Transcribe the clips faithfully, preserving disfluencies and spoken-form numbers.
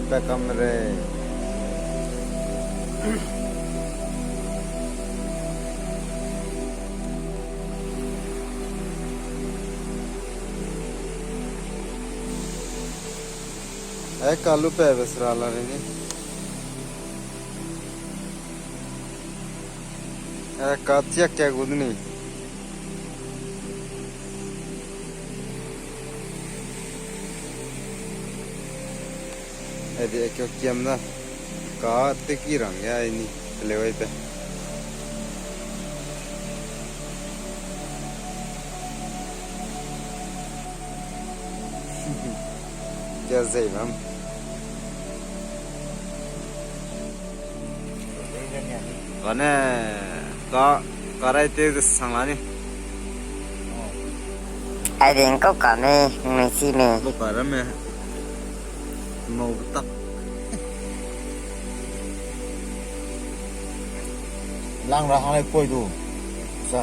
Pe kam re. Ai ka lu pe be sera la re ni. Ai ka chiak ke gu ni. Ai di ai kau kiam da. Ka teki rang ya ai ni. Teleu ai pe. Kia zei bam. Wane, ka, ka rai te de sang la ni. Ai de ngkau ka me, ngnui si me. Lu ka ra me. Mau tak. Lang ra hang lai koi du. Sa.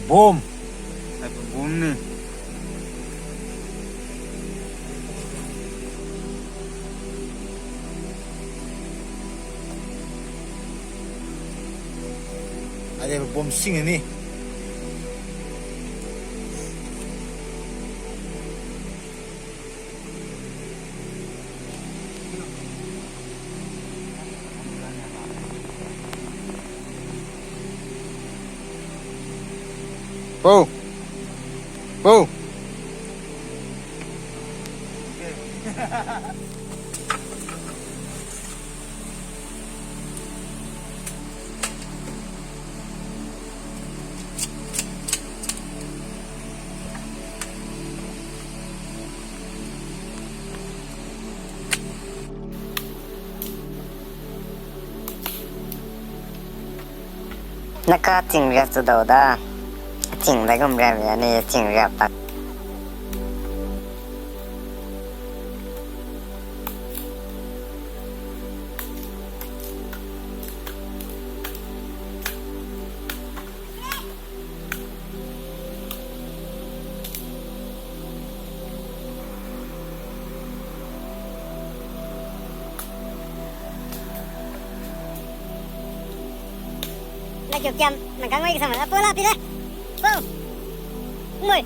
Bom. Ai bom ni. Ai de bom sing ni. Pau! Pau! Naka ching riak chu dau da. Ching da gum riak riak ne ching riak tak. Na keu kiam, na kang wai ke sama, a, po la pi le. Po. Mui.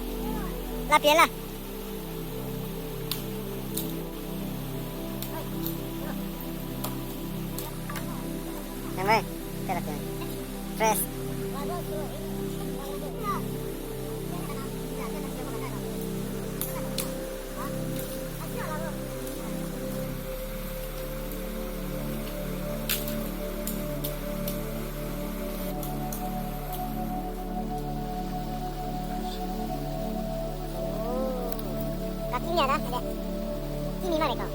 La pi la. Nang wai, pe la pi. Fresh. Ka kimi a da, ade. Kimi ma de ka.